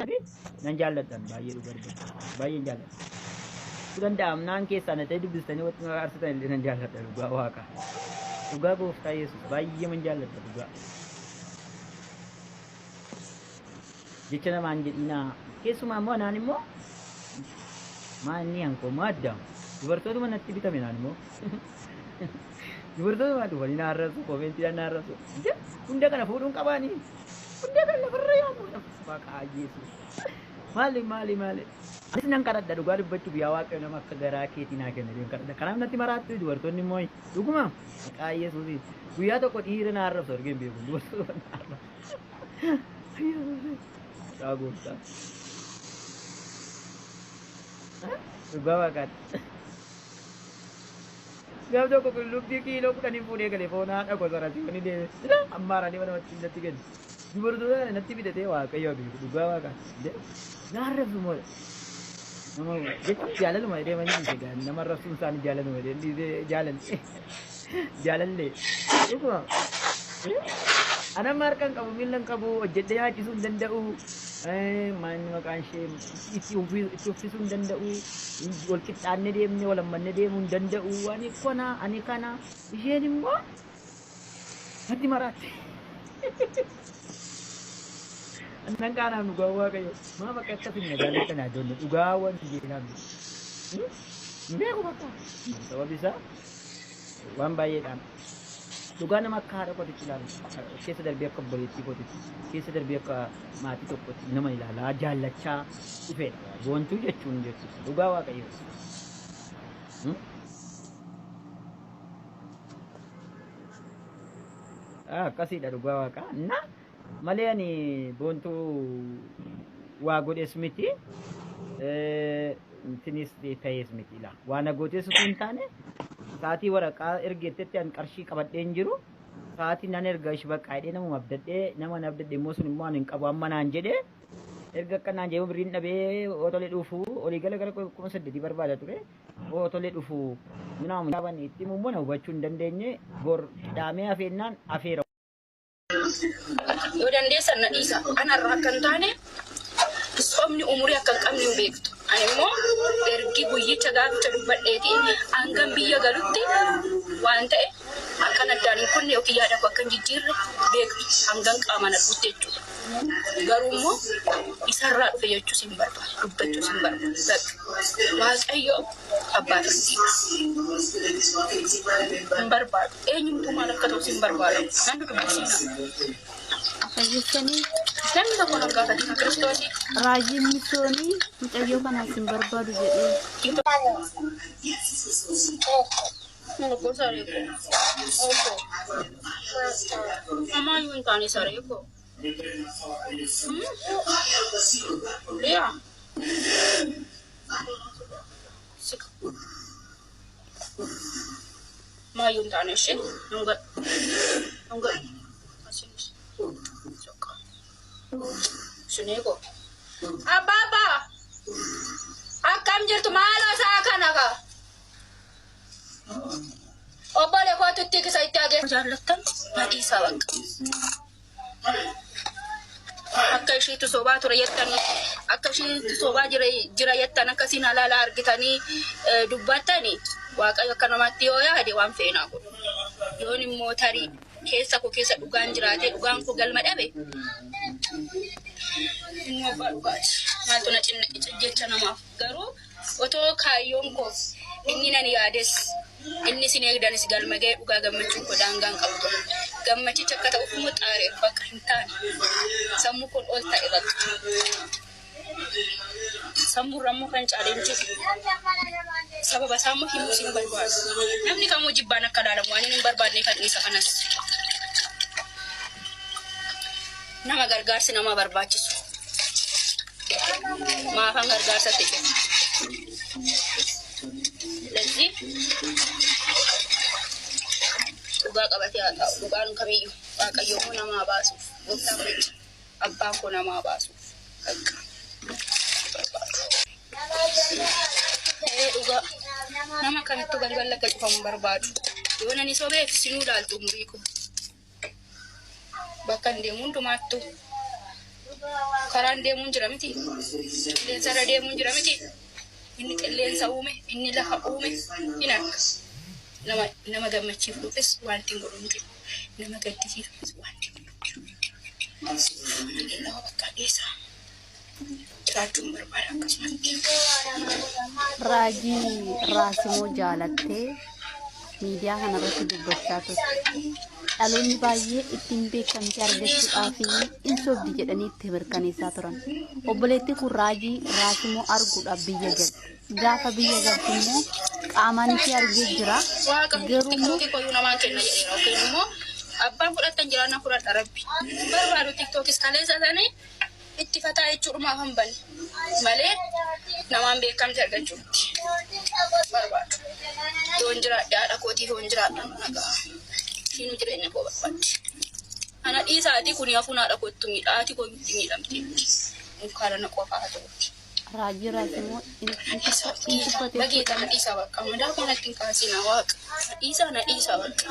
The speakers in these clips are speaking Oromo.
Nan jaalladhan baay'ee dhugaa dubbachuu. Baay'een jaalladha. Ku danda'amnaan keessaa na ta'e dubbistanii watti na aarsitan illee nan jaalladha dhugaa waaqa. Dhugaa gooftaa Yesuus baay'ee man jaalladha dhugaa. Jecha namaan jedhinaa. Keessumaa immoo anaan immoo maa inni hankoo maa addaam. Dubartootuma natti bitame naan immoo. Dubartootuma dhufanii na arrabsu, koomentiidhaan na arrabsu. Hunda kana fuudhuun qabaanii. Hunda kana lafarra yaadu. Maqaa Yesuus. Maali maali maali. Anis nan kadhadha dhugaa dubbachuuf yaa Waaqayyo nama akka garaa keetii naa kenna jedheen kadhadha. Kanaaf natti maraattu dubartoonni immoo dhuguma maqaa Yesuusiin guyyaa tokko dhiira na arrabsu argee hin beeku dubartoota na arrabsu. Maqaa gooftaa. Dhugaa waaqaatti. Gaaf tokko qullubbii kiiloo kudhaniin fuudhee gale foon haadha gosa rasiyooni deeme. Sila ammaaranii mana wajjin natti kennu. Dubartoota kana natti bitatee waaqayyo beeku dhugaa waaqaatti. Na arrabsu moo nama jechuun jaalaluma jedhee manni dhiise gaa nama arrabsuun isaanii jaalaluma jedhee dhiise jaalalle. Jaalallee. Dhuguma. Ana amma harka hin qabu miila hin qabu hojjedhee nyaachisuu hin danda'u. Maanni maqaan ishee itti uffisuu hin danda'u. Wal qixxaannee deemnee wal hammannee deemuu hin danda'u. Ani kana ani kana isheen immoo natti maraatti. Annan qaanaaf dhugaa waaqayyo. Maaf akka akkas hin jaallattan adoonne dhugaa waan jeelaaf. Hin beeku bakka. Sababi isaa waan baay'eedhaan. Dhugaa nama akka haadha kootitti ilaalu keessa darbee akka obboleettii kootitti keessa darbee akka maatii tokkotti nama ilaalaa jaallachaa dhufeedha. Boontuu jechuun jechuudha. Dhugaa waaqayyo. Akkasiidha dhugaa waaqaa. Na malee ani boontuu waa godhes miti. Intinis ta'es miti ila. Waa na gootes utuu hin taane sa'aatii waraqaa ergeettetti an qarshii qabadhee hin jiru. Sa'aatii nan erga ishi bakka jedhee namuma abdadhee nama na abdadhe immoo sun immoo ani hin qabu amma naan jedhee erga akka naan jedhee birriin dhabee otolee dhufu olii gala gara 8,000 barbaada ture. Otolee dhufu minaamu dhaaban itti immoo na hubachuu hin dandeenye bor dhaamee hafeennaan hafeera. Yoo dandeessan na dhiisa. Anarraa akka hin taane sobni umurii akka hin qabne hin beektu. Ani immoo ergi guyyicha gaaficha dubbadheeti hangam biyya galutti waan ta'e akkan addaan hin kunne yookiin yaada koo akka hin jijjiirre beektu hangan qaamaan argutti jechuudha. Garuu immoo isarraa dhufe jechuus hin barbaadu, dubbachuus hin barbaadu. Bakka Waaqayyo abbaa firdiidha. Hin barbaadu. Eenyumtuu maal akka ta'us hin barbaadu. Nan dudubbisiina. Fayyistanii Namni tokko nan gaafatina Kiristoosii. raajiin misoonii mucayyoo kanaan sin barbaadu jedhee. Obbo saree koo. Obbo. Amaayyuu hin taane saree koo. Yaa. Sika. Maayyuu hin taane ishee. Dhungadhu. Dhungadhu. Asinis. Sokka. Sinee koo. Abbaa abbaa. Akkam jirtu maaloo isaa kana kaa. Obbolee kootu itti kisa itti ageessu. Jaallattan na dhiisaa bakka. Akka ishiitu sobaa ture jettanii akka ishiitu sobaa jira jira jettan akkasiin halaala argitanii dubbattanii waaqayyo akka namaatti yoo yaade waan fe'e naa godhu. Yoon immoo tarii keessa koo keessa dhugaan jiraatee dhugaan koo galma dhabe immoo abbaa dhugaati. Maaltu na cinna jecha namaaf garuu otoo kaayyoon koo inni nan yaades inni isin eegdanis galma ga'e dhugaa gammachuun koo daangaan qabu ture. Gammachicha akka ta'uuf immoo xaareera bakka hin taane. Sammuu koon ol ta'e bakka. Sammuurra immoo kan caale hin jiru. Sababa isaa immoo himuus hin barbaadu. Namni kamuu jibbaan akka ilaalamu waan hin barbaadne kan dhiisa kanas. Nama gargaarsi nama barbaachisu. Maafan gargaarsatti cufa. Lezii dhugaa qabatee haa taa'u. Dhugaan kamiyyuu waaqayyo immoo namaa baasuuf gooftaan keenya abbaan koo namaa baasuuf bakka barbaadu. Ee dhugaa nama kamittuu balballi akka cufamu hin barbaadu. Yoo nani sobeef sinuu ilaaltu umurii koo. Bakka hin deemu hundumaattuu Karaan deemuun jira miti. Qilleensarra deemuun jira miti. Inni qilleensa uume, inni lafa uume, hin arga. Nama nama gammachiisuufis wanti hin godhu hin jiru. Nama gaddisiisuufis wanti hin godhu hin jiru. Nama bakka dhiisaa. Jiraachuun barbaada akkasumatti. Raajii Raasimoo jaalattee miidiyaa kanarratti dubbachaa turte. Dhaloonni baay'ee ittiin beekamtii argachuudhaaf hin sobdi jedhanii itti mirkaneessaa turan. Obboleettiin kun Raajii Raasimoo arguudhaaf biyya galte. Gaafa biyya galtu immoo qaamaan ishee argee jira. Waaqa Garuu immoo tiktookii koyyuu namaan kenna jedheera yookiin immoo abbaan fudhattan jiraanna fudhadha rabbi. Barbaadu tiktookis kaleessa sanii itti fataa jechuudhumaaf hin banne malee namaan beekamti argachuutti barbaadu. Yoon jiraadhe haadha kootiif yoon jiraadha nagaa. Ishiinuu jireenya koo barbaaddi. Ana dhiisaatii kun hafuun haadha kootti miidha haati koo itti miidhamteetti. Mukaana na qofaa haa ta'uuti. Raajii Raasimoo hin tuffateetti. Bageeta na dhiisaa bakka madaa kanatti hin kaasina waaqa. Na dhiisaa na dhiisaa bakka.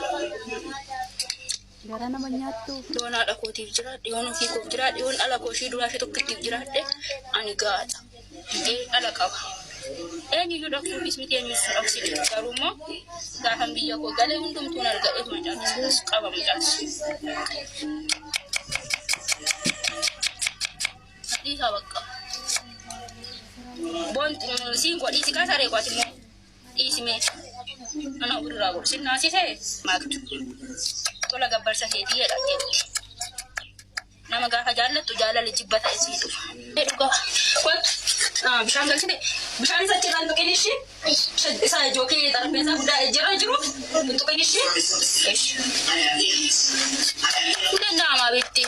Gara nama nyaattu. Yoon haadha kootiif jiraadhe, yoon ofii koof jiraadhe, yoon dhala koo ishii duraa ishee tokkittiif jiraadhe ani gaadha. Ee dhala qaba. Eenyuyyuu dhoksuufis miti eenyus hin dhoksine. Garuu immoo gaafan biyya koo galee hundumtuun argadhe mucaanis qaba mucaanis. Dhiisaa bakka. Boonti siin koo dhiisi kaa saree kooti immoo dhiisimee. Mana ofirraa godhu sin naasisee maaktu. Tola gabbarsa keetii jedha jetti. Nama gaafa jaallattu jaalala jibba ta'e sii dhufa. Dhugaa. Kottu bishaan galchite bishaan isa achirraan tuqin ishii isa jookii xarapheezaa guddaa ejjerra jiru hin tuqin ishii. Hin danda'ama beekti.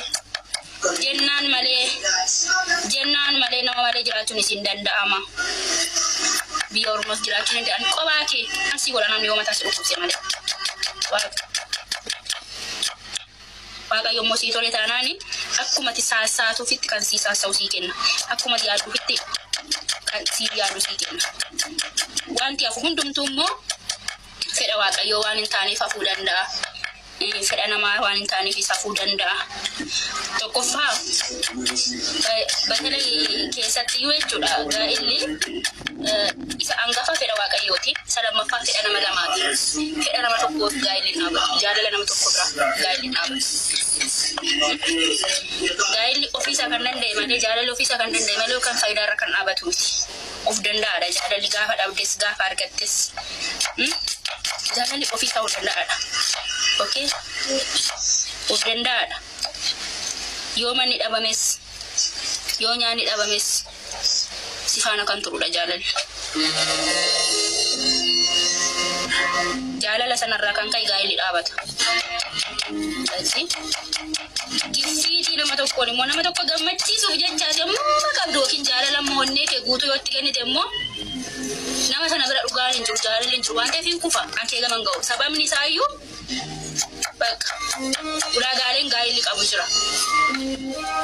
Jennaan malee jennaan malee nama malee jiraachuun isin danda'ama. Biyya Oromoos jiraachuun hin danda'amu. Qophaa kee asii godha namni yoo mataa si dhukkubse malee. Waaqayyo immoo sii tole taanaan akkuma ati saassaatuufitti kan sii saassa'u sii kenna. Akkuma ati yaadduufitti kan sii yaadu sii kenna. Wanti hafu hundumtuu immoo fedha Waaqayyoo waan hin taaneef hafuu danda'a. Fedha namaa waan hin taaneefis hafuu danda'a. Tokkoffaa በተለይ keessatti iyyuu jechuudha gaa'illi isa hangafa fedha Waaqayyooti. Isa lammaffaa fedha nama lamaati. Fedha nama tokkoof gaa'illi hin dhaabatu. Jaalala nama tokko bira gaa'illi hin dhaabatu. Gaa'illi ofiisaa kan danda'e malee jaalalli ofiisaa kan danda'e malee kan faayidaa irra kan dhaabatu miti. Of danda'aadha jaalalli gaafa dhabdes gaafa argattes. Jaalalli ofiisaa of danda'aadha. Okay? Of danda'aadha. Yoo manni dhabames yoo nyaanni dhabames si faana kan turudha jaalalli. Jaalala sanarraa kan ka'e gaa'illi dhaabata. Giffiitii nama tokkoon immoo nama tokko gammachiisuuf jecha ati amma qabdu yookiin jaalala immoo onnee kee guutuu yoo itti kennite immoo nama sana bira dhugaan hin jiru jaalalli hin jiru waan ta'eef hin kufa an kee gama hin ga'u. Sababni isaa iyyuu bakka ulaagaaleen gaa'illi qabu jira.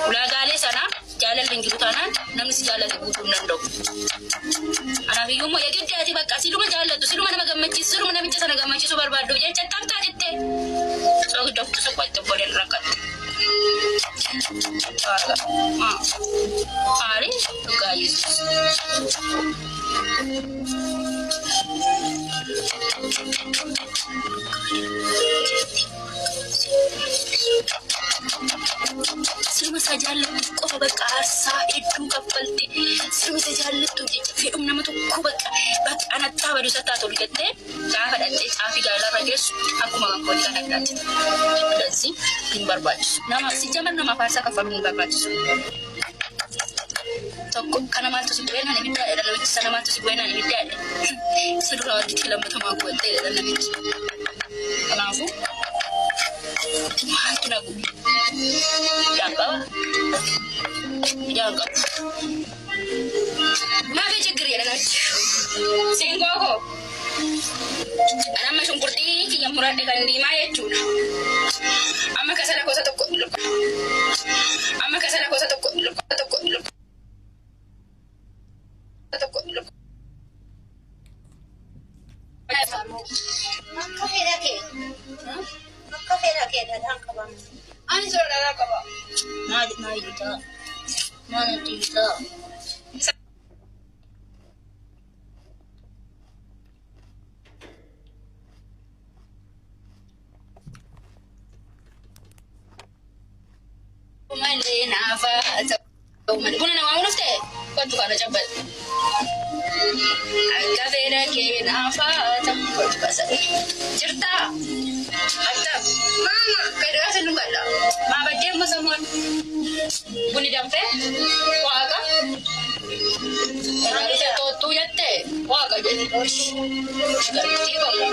Ulaagaalee sana jaalalli hin jiru taanaan namni si jaallate guutuu hin danda'u. Kanaaf iyyuu immoo eegiddi ati bakka siluma jaallattu siluma nama gammachiisu siluma namicha sana gammachiisuu barbaaddu jecha tabtaa jettee soo gidduu sokko itti obboleen rakkatte. Maali dhugaa Yesuus. Siluma isa jaallattuuf qofa bakka aarsaa hedduu kaffalte siluma isa jaallattuuf jecha fedhum nama tokko bakka bakka anattaa badu isa taatu jettee gaafa dhaqxee caafii gaa'elarra geessu akkuma kan kooti kan addaati. ስለዚህ hin barbaachisu. Nama si jamar namaaf aarsaa kaffaluu hin barbaachisu. Tokko kana maaltu si bu'ee naan ibiddaa jedha namichi sana maaltu si bu'ee naan ibiddaa jedha. Isa dura wanti lammatamaa gubattee jedha namichi. Kanaafuu maaltu na gube? Idaan qaba? Idaan qabu. Maafi ችግር jedha namichi. Siingoo koo. Ani amma shunkurtii kiyya muradhe kan diimaa jechuudha. Amma kasala gosa tokko amma kasala gosa tokko tokko tokko. Akka fedha kee. Akka fedha kee dhadhaan qaba. Ani sora dhadhaa qaba. Maali maali jechuudha. Mana tiisaa. Malee naafa ta'u malee. Buna namaa dhufte kottu kana cabbadhu. Akka fedha kee naafa ta'u kottu kasa. Jirtaa? Akka. Maama. Kan sin dhugadha. Maa baddee immoo samuun. Bunni danfee? Waaqa. Irraa dhufe toottuu jettee waaqa jedhe. Galtii qofa.